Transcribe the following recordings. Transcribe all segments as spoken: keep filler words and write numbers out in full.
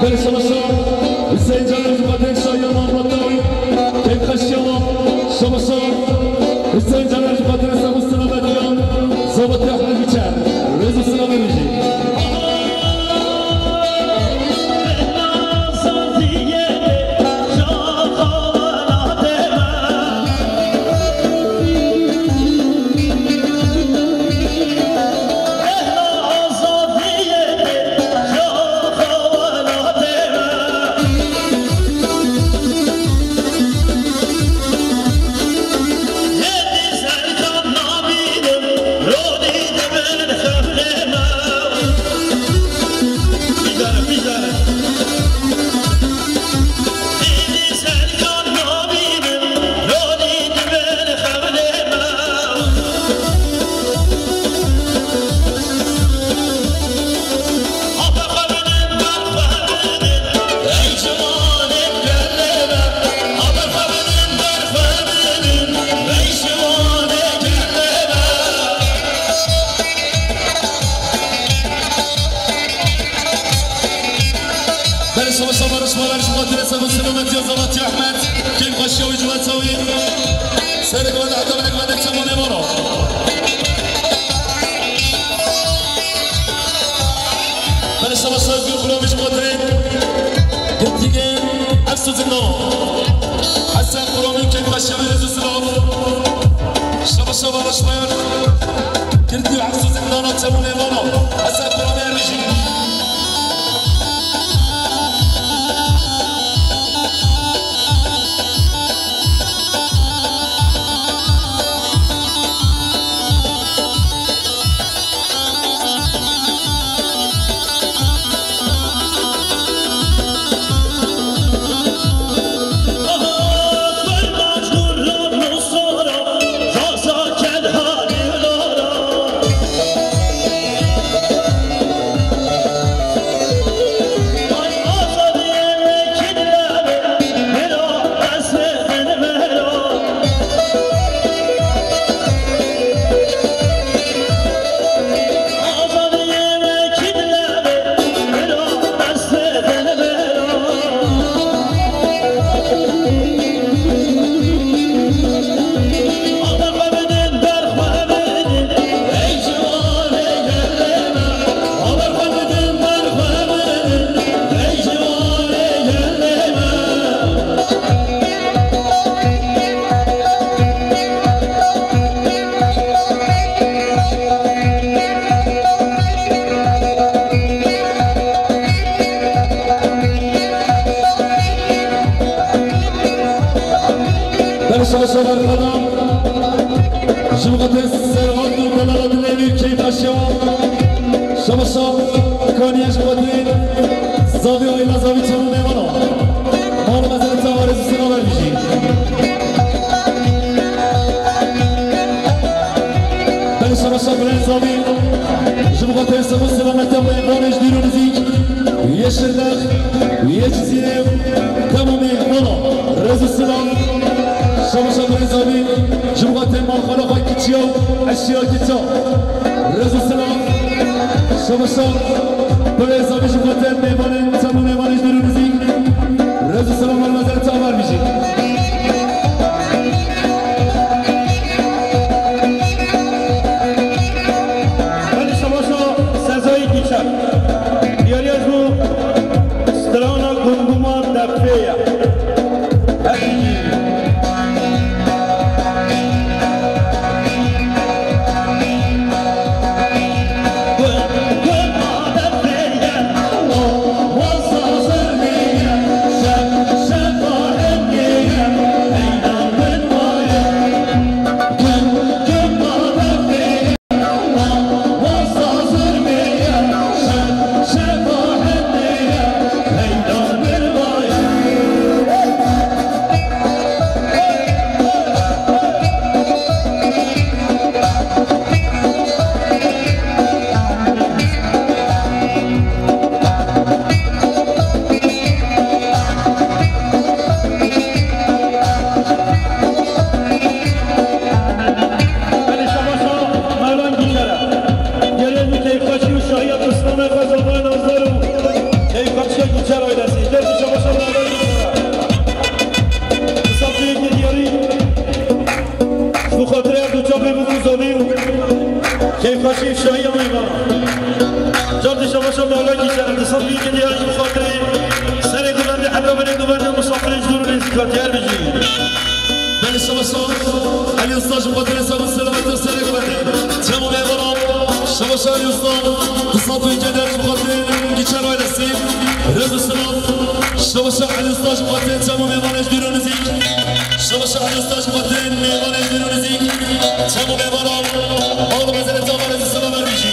Belê şabaşa Hüseyin Caner ji xatirê şahiya me Murat Dawî, keyfxweşiya me. Şabaşa Hüseyin Caner ji xatirê sağ û selametiya Zavatê Ehmed Biçer. Rêz û silamê wî jî. Belê şabaşa me, rişma ber ji xatirê sağ û selametiya Zavatê Ehmed, keyfxweşiya wî, ciweta wî. Serê gavê heta binê gavê çemanê me re. Belê şabaşa Özgür Kuramî ji xatirê girtîgê Aks û Zindana. Hesen Kuramî, keyfxweşiya wî, rêz û silav. Şabaşa me, rişma ber girtî Aks û Zindana çemanê me re. Hesen Kuramî, her bijî. Belê şabaşa Berxana, ji bo te serhal û delala dilê wî keyfxweşiya. Şabaşa Kaniye ji bo te zavî û êla zavî çemanê me re. Mala me zere çawa rêz û silav ber bijî. Belê şabaşa Bülent Zavî, ji bo te sağ û selametiya mêvanê ji dûr û nizîk. Yê Şirnex, yê Cizîrê, temamê mala. Rêz û silav. Şabaşa birêz avî, ji bo xatirê malxana xwe kiçiya, eşya kiça. Rêz û silav. Şabaşa birêz avî ji bo xatirê mêvanên, temamê mêvanên ji dûr û nizîk. Rêz û silav, mal mezin te avar bijî. Belê şabaşa Sezayî Gîçer. Diyariya ji bo strana Gumguma Defê ye. Her Belê şabaşa Mewlan Gîçer e. Gelê min keyfxweşî û şahiya pismamê xwe zava nazdar û keyfxweşiya Gîçer ailesî. Dest û şabaşa Mewlan Gîçer e. Misafirê diyarî. Ji bo xatirê her du çapê bû ku zavî û keyfxweşî û şahiya mêvana. Car dî şabaşa Mewla Gîçer e, di sed û yekê diyar ji bo xatirê serê guvendê, heta binê guvendê, misafirê ji dûr û nêzîk hatiye, her bijî. Belê şabaşa Elî Usta ji bo xatirê sabit selamet û serê guvendê. Temamê mêvana, şabaşa Elî Usta, di sed û yekê diyar ji bo xatirê Gîçer ailesî. Rêz û silav. Şabaşa Elî Usta ji bo xatirê temamê mêvanê ji dûr û nizîk. Şabaşa Elî Usta ji bo xatirê mêvanê ji dûr û nizîk. Temamê mêvanan, al mezelê tavarê ji silav ver bijî.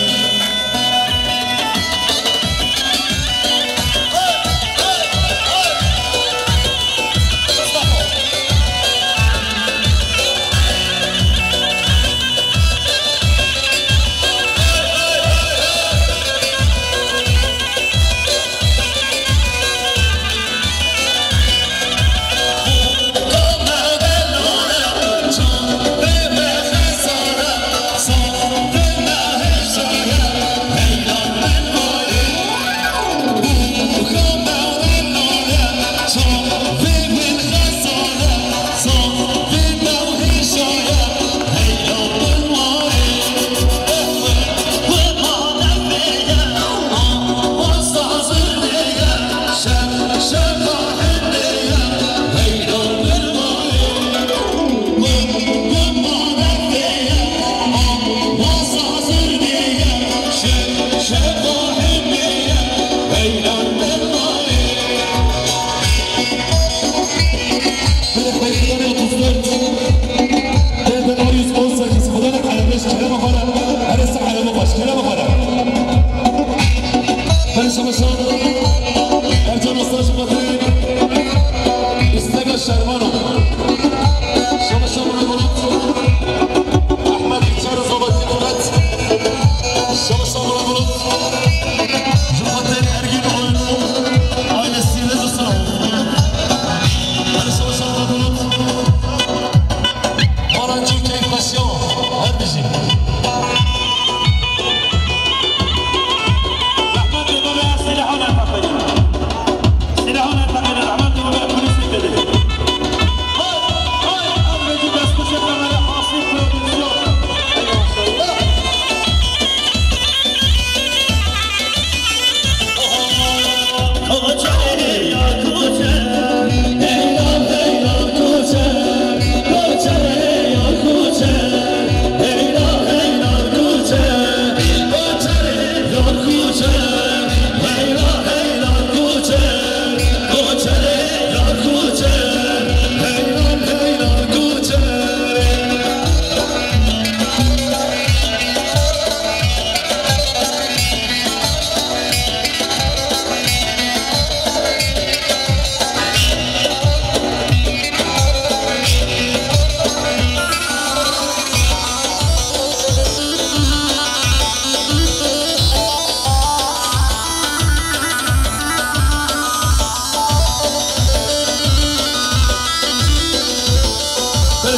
Belê xweyî Xudanê otuz dört. Tê bin arîz on sekiz. Xudanê qelebeş kerema xwe re. Her êsta qelema xweş, kerema xwe re. Belê şabaşa Ercan Aslan ji xatirê isteka Şervana. Şabaşa Murat Bulut. Ehmed Çar Zobakî Bulut. Şabaşa Murat Bulut. Ji xatirê Ergîn Oyun ailesî rêz û silav. Her şabaşa Murat Bulut. Marancî û keyfxweşiya her bijî. Rehmet û bebe silahane teqînin. Silahane teqînin, rehmet û bebe polîsê tedê.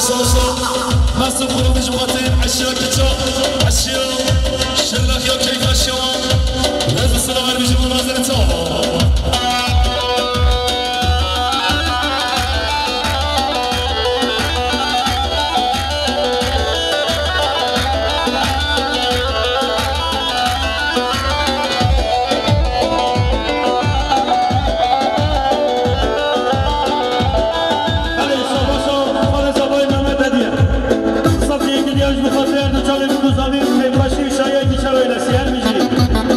Savaşa, Mesut Kurumuş Batı'nın aşağı kiço, aşağı, Şırnak yok keyif aşağı, Lezbi sıra vermiş bu mazeret. Belê, şabaşo, xalê Zebayê Mehmet Hediye. Safiyê Gidiyan ji bo xatirê her du çalê bikuzanîn, pêşkêşî şayê kî çawa eylesî, her bijî.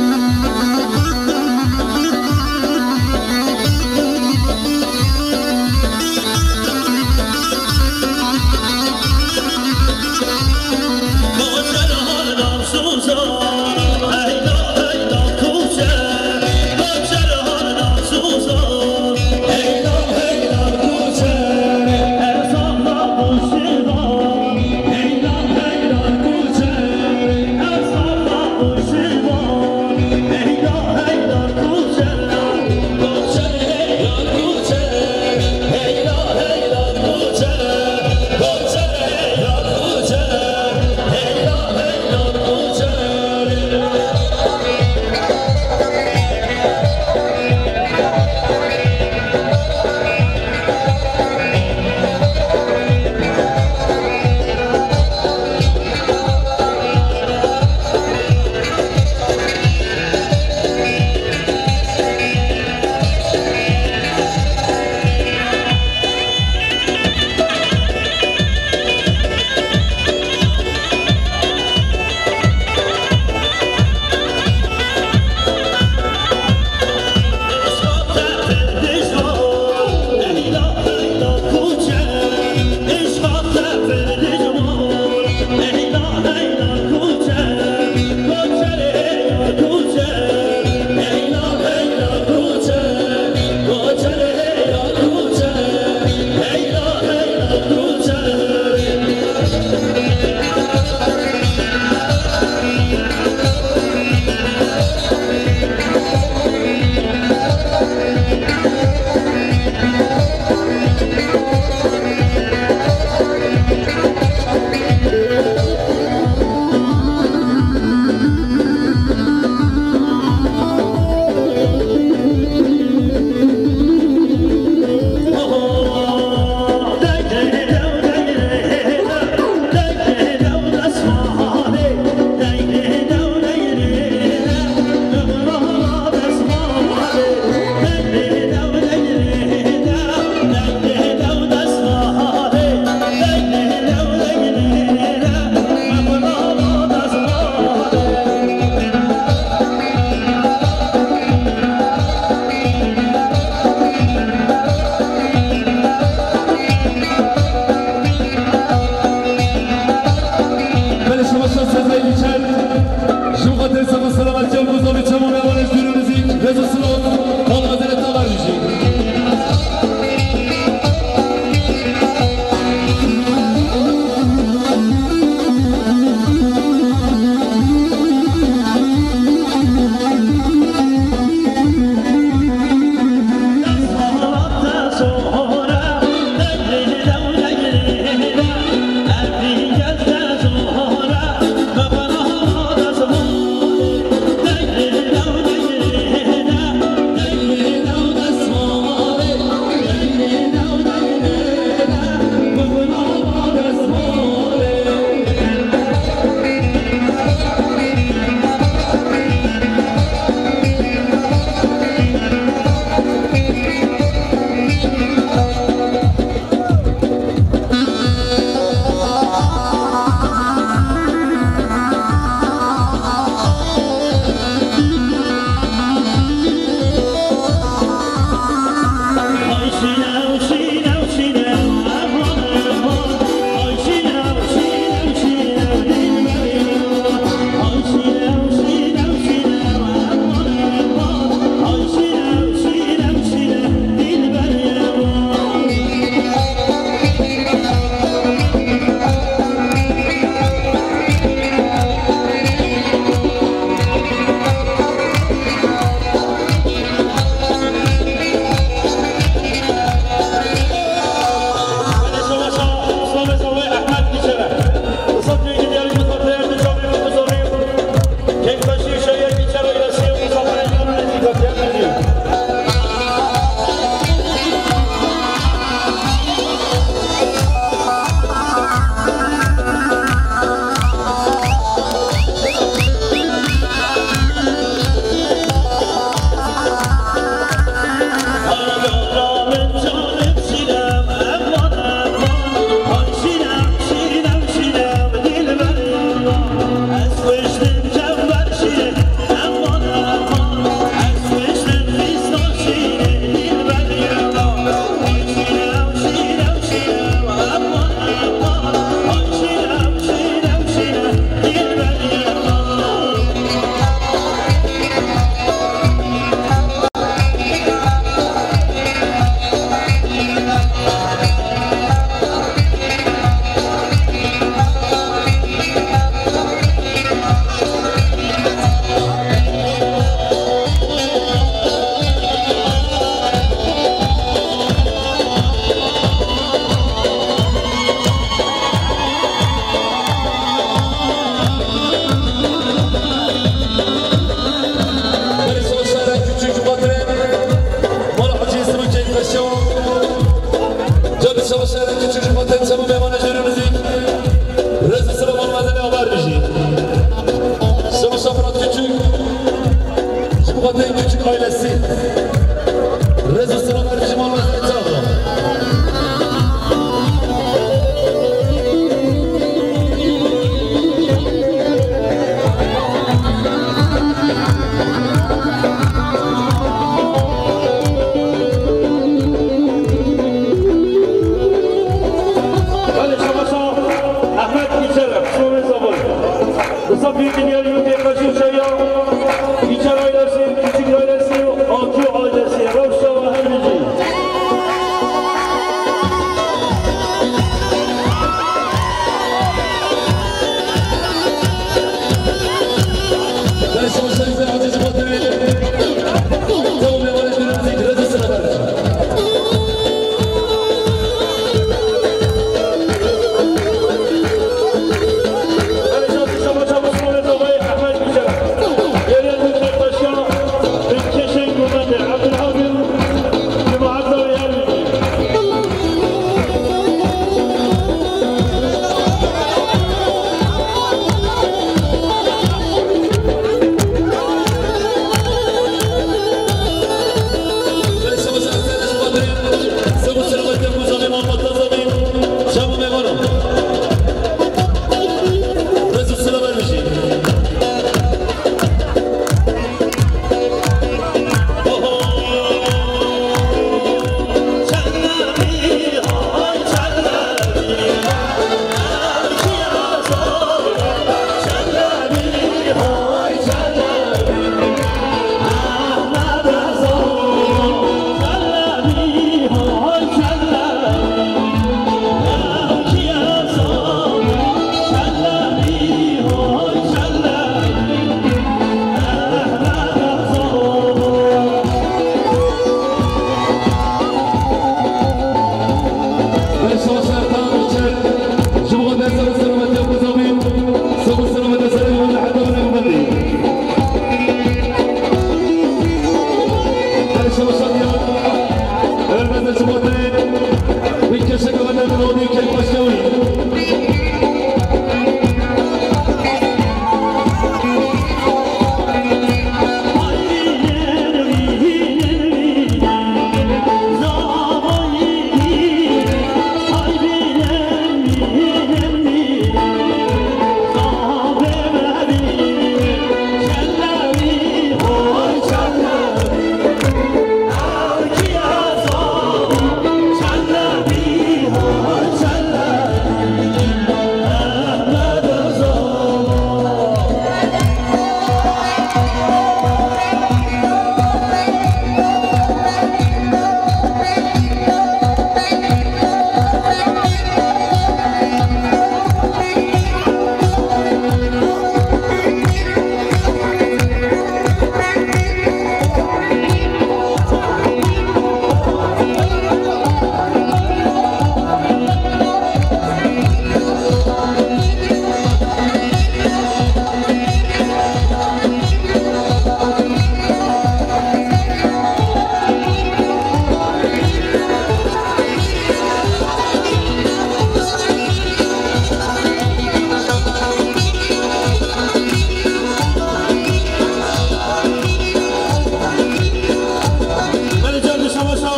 Belê can dişa başa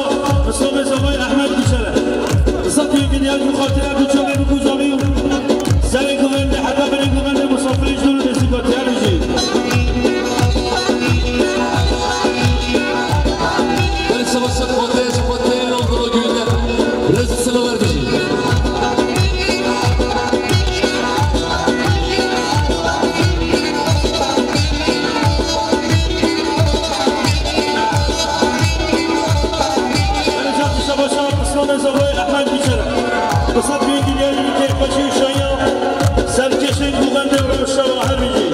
Mislomê zavayê Ehmed Gişer e. Qisa ku yekî diyar ji xatirê du çavê bi ku zavî û serê guvendê heta binê guvendê misafirê ji dûr û destî gotiya bijî. Belê seba ser xatirê ji xatirê Londra Güller. Rêz û silav wer bijî. Belê can dişa başa Mislomê zavayê Ehmed Gişer e. Qisa ku yekî diyar ji kêfxweşî û şahiya serkêşên guvendê rewşa wa her bijî.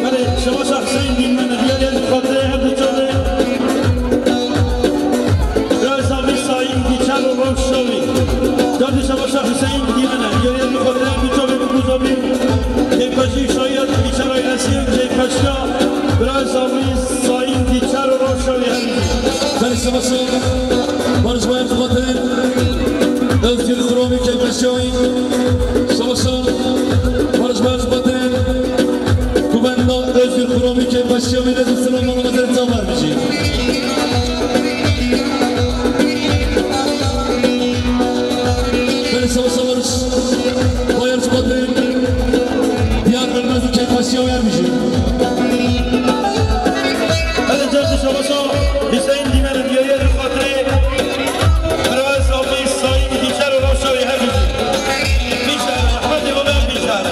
Belê, şebaşa Hüseyin Dîlmen e, diyarê bi xatirê her du çavê. Bira zavî Sayîn Dîçer û Rewşa wî. Can dişa başa Hüseyin Dîlmen e, diyarê bi xatirê her du çavê bi ku zavî. Kêfxweşî şahiya Dîçer ailesî, kêfxweşiya bira zavî Sayîn Dîçer û Rewşa wî her. Belê seba ser. Barış Bayar Fatih. Özgür Xuromî kêfxweşiya wî. Seba ser. Barış Bayar Fatih. Guvenda Özgür Xuromî kêfxweşiya wî, rêz û silav mala me ser çav wer bijî. Belê seba ser Barış Bayar Fatih. Diyar Ölmez û kêfxweşiya wî her bijî. Belê can dişa başa Hüseyin Dîlmen e, diyarê bi xatirê bira zavî Sayîn Dîçer û Rewşa wî her bijî. Dîçer, Ehmedê we me Dîçer.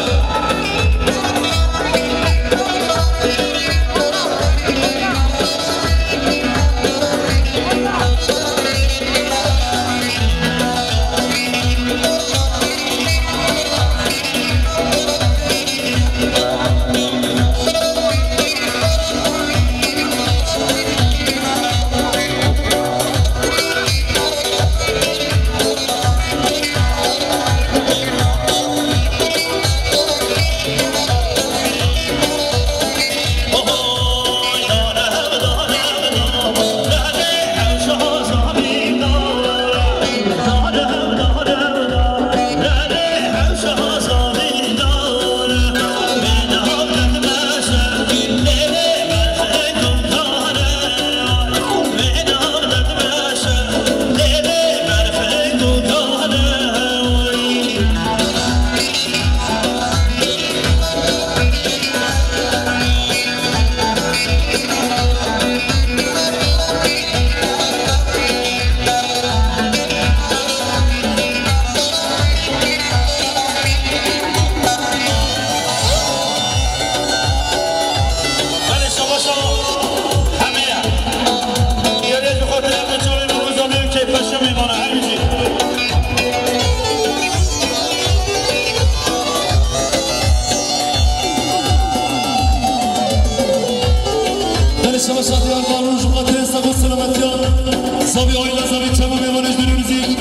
Tabii aile zabit çawa mêvanê ji dûr û nizîk.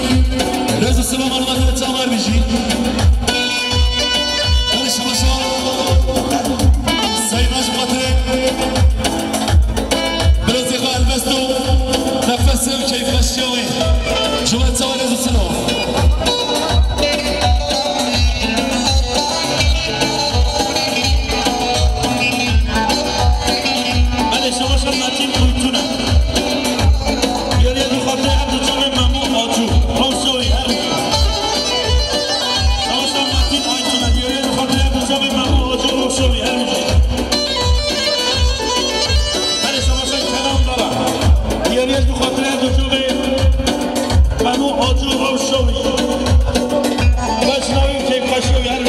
Rêz û silav hemû çawa bijî. Hadi şabaşa. Sayın Hacı Batıre. Biraz yaka elbest û nefes û keyfxweşiya wê. Ji we çawa rêz û silav. Hadi şabaşa Metin Kuytuna. Yeriye bi xatirê her du çavê Memo Acû. Rewşa wî her. Savaşa Metin Aytuna. Yeriye bi xatirê her du çavê Memo Acû. Rewşa wî her. Hadi savaşa Kenan Dara. Yeriye bi xatirê her du çavê Memo Acû. Rewşa wî. Beşna wî keyfxweşiya wî her.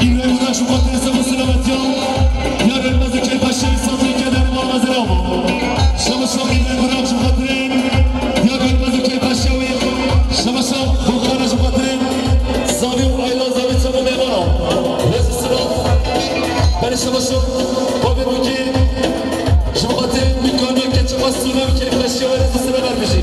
Îbrahîm Burak ji xatirê seba silametiya ya Gelmez û Keypaşa wî sazê keder û mala mezra bû. Şema şa Îbrahîm Burak ji xatirê ya Gelmez û Keypaşa wî. Şema şa Volkan ji xatirê zavî û aîla zavî çawa mêvana. Rêz û silav. Berê şema şa Babê Bûkî ji xatirê mîkana keçiqa sûna û keyfxweşiya wê rêz û silav ber bijî.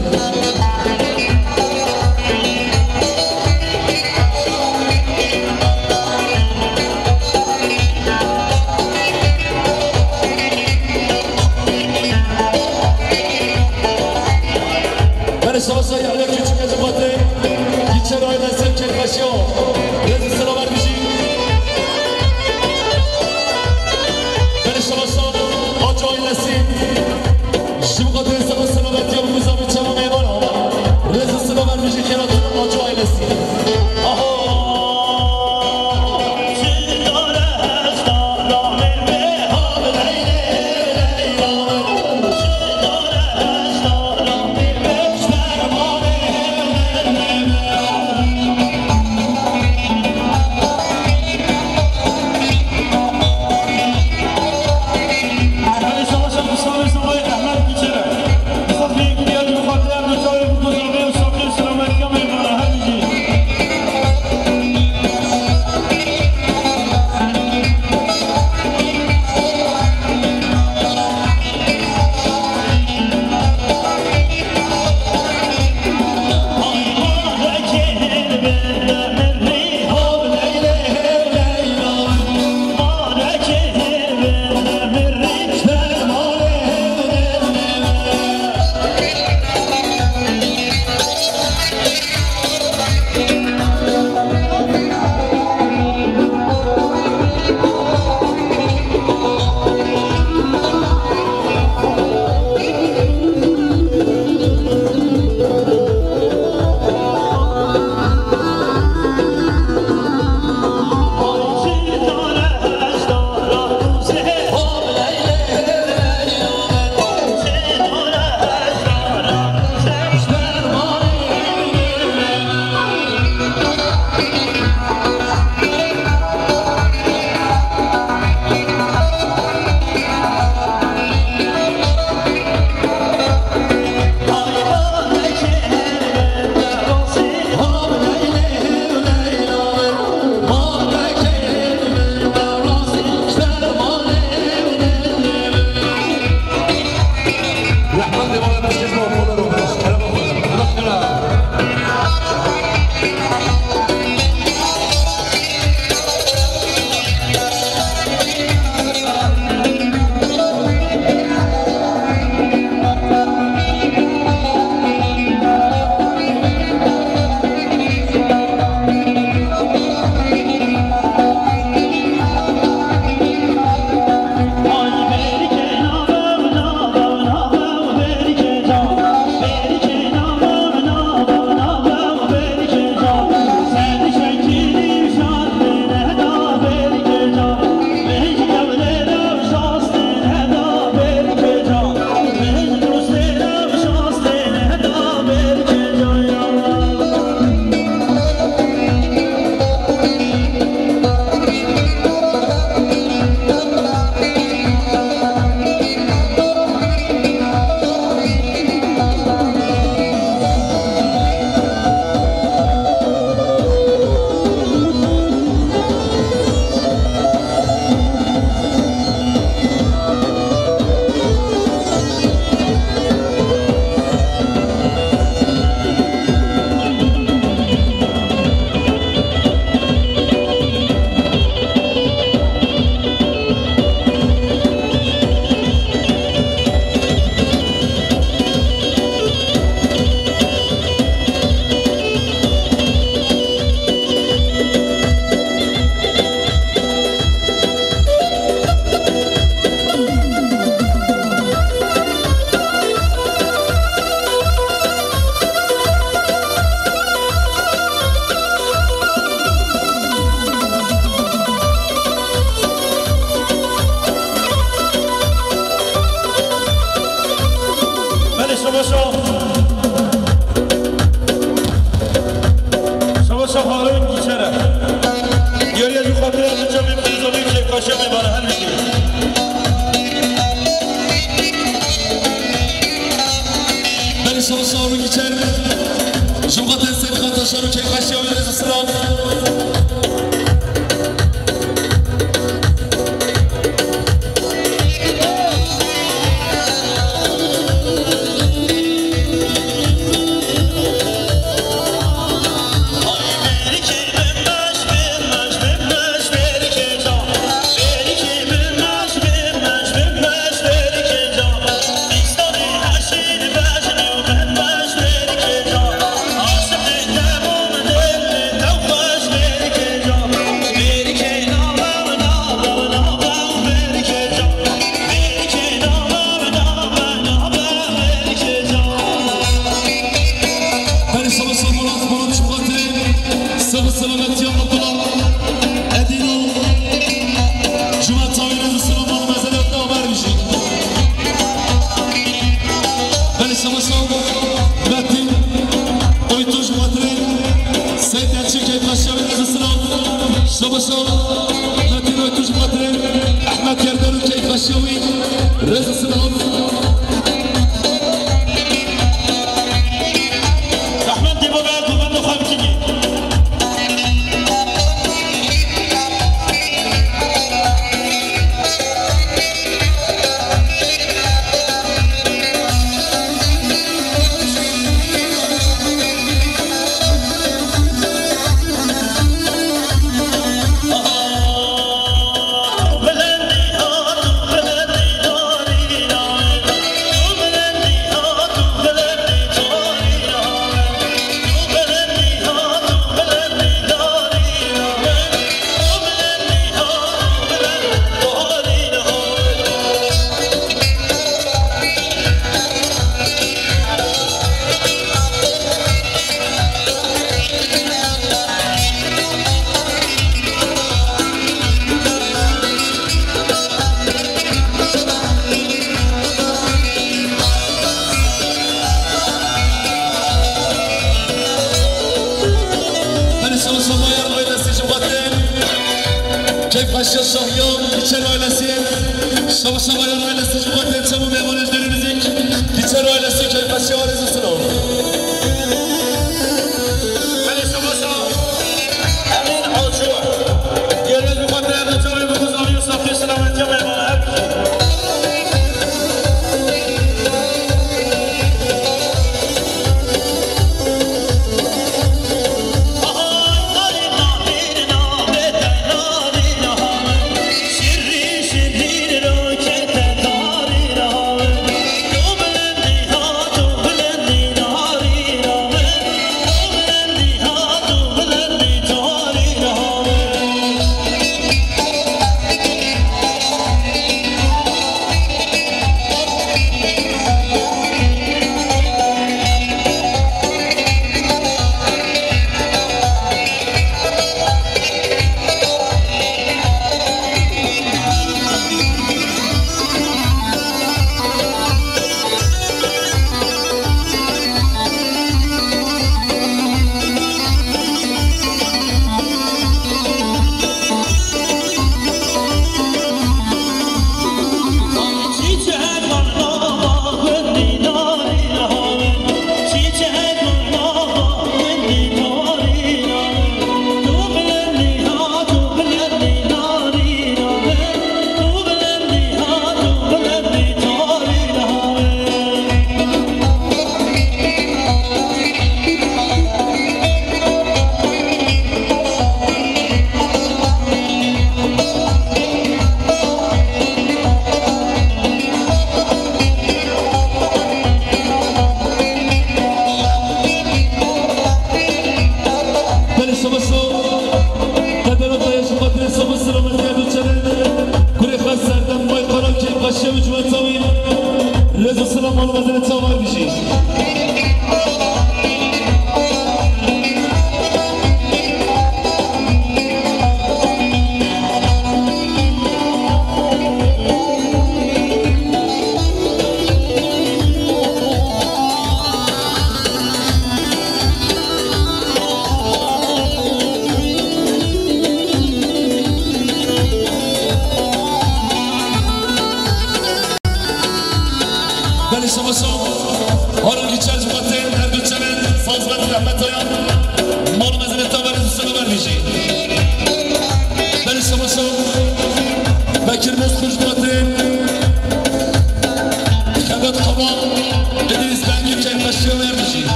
Berê şaşa Yahya Küçük Ecibate, Yiçer ailesi, Kerkaşya, Rezi Sıralar Bişi. Berê şaşa Hacı ailesi. Ji bo xatirê seba silametî ya Muzafîr Çema mêvan a. Rêz û silav ber bijî xêratî Hacî ailesî. Aho! Şerû keyfxweşiya wî rêz û silav. Berê şeva şeva Murat, Murat ji xatirê seba selametiya Abdullah Edîno. Cuma tawî rêz û silaman mezelet da ber bijî. Berê şeva şeva Metin Oytun ji xatirê Seyt Elçin keyfxweşiya wî rêz û silav. Şeva şeva Metin Oytun ji xatirê Ehmed Kerder û keyfxweşiya wî rêz û silav. Rehmet dê baba, ku bendo xwe bikî. Hani şava şava ya ailesi ji xwe tên. Keyfxweşiya Şahiyan, Biçer ailesi. Şava şava ya ailesi ji xwe tên. Çemû mêvanê ji derê nizîk. Biçer ailesi keyfxweşiya rêz û silav. Belê şava şava. Emîn Alço. Gelmez bu kadar da çavê bu kuzanıyor. Safî selametiya mêvana her bikî.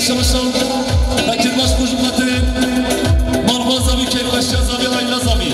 Çabaşan, Bekir Başbuğ ji xatirê malbaz Zavî, keyfxweşiya Zavî, aîla Zavî.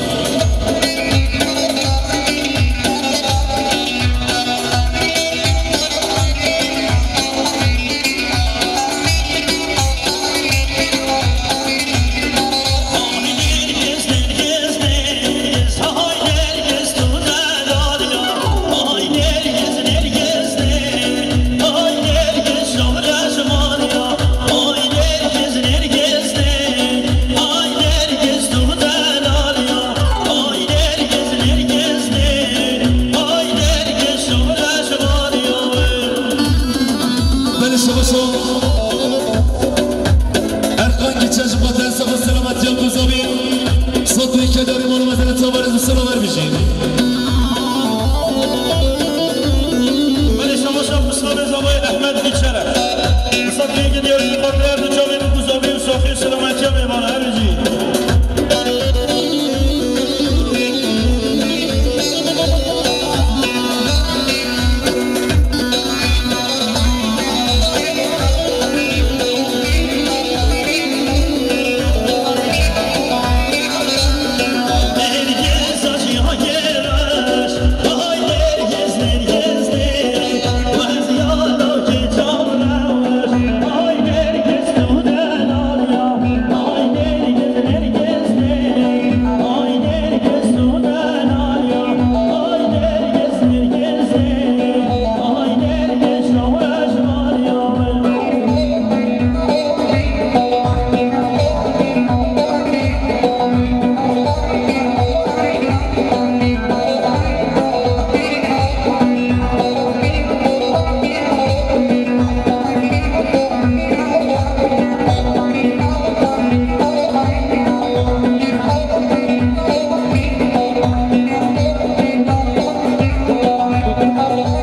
Belê şabaşo. Erkan Gîçe ji xwe te sax û selametiya ku Zavî sed û yek darê mala mezele çavarê ji selaver bijî. Belê şabaşo ku Zavê Zavayê Ehmed Gîçe re. Misafirê gidiyor, ji xwe te her du çavê min ku Zavî û saxî û selametiya mêvan her bijî.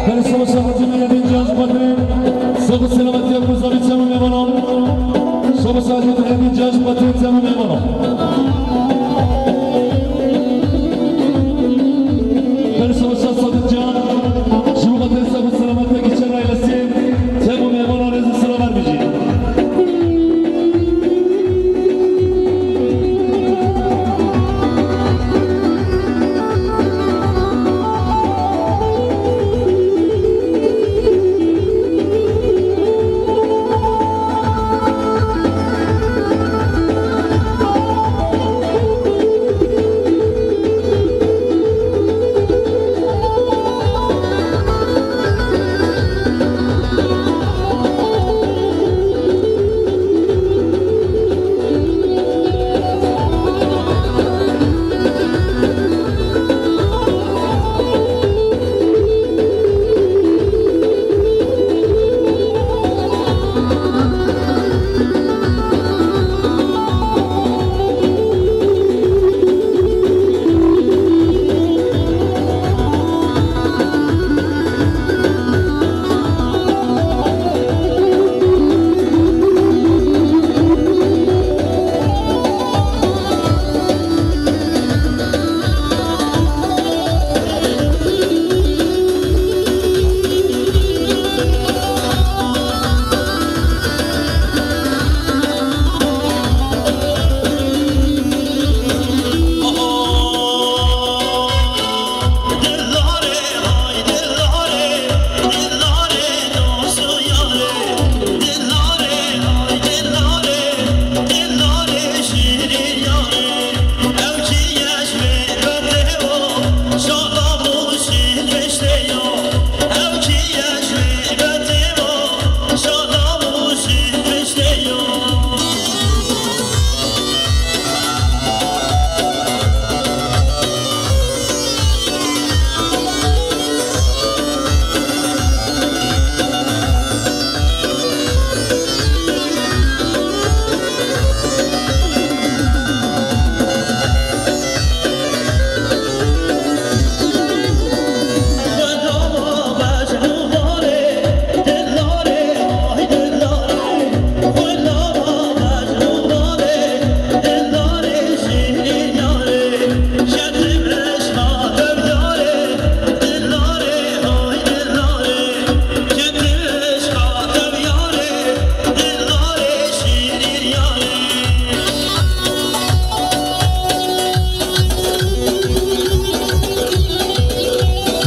Belê şabaşa Hacî Mehedîn Can ji xatirê sax û selametiya ku Zavî çem û mêvanan. Şabaşa Hacî Mehedîn Can ji xatirê çem û mêvanan.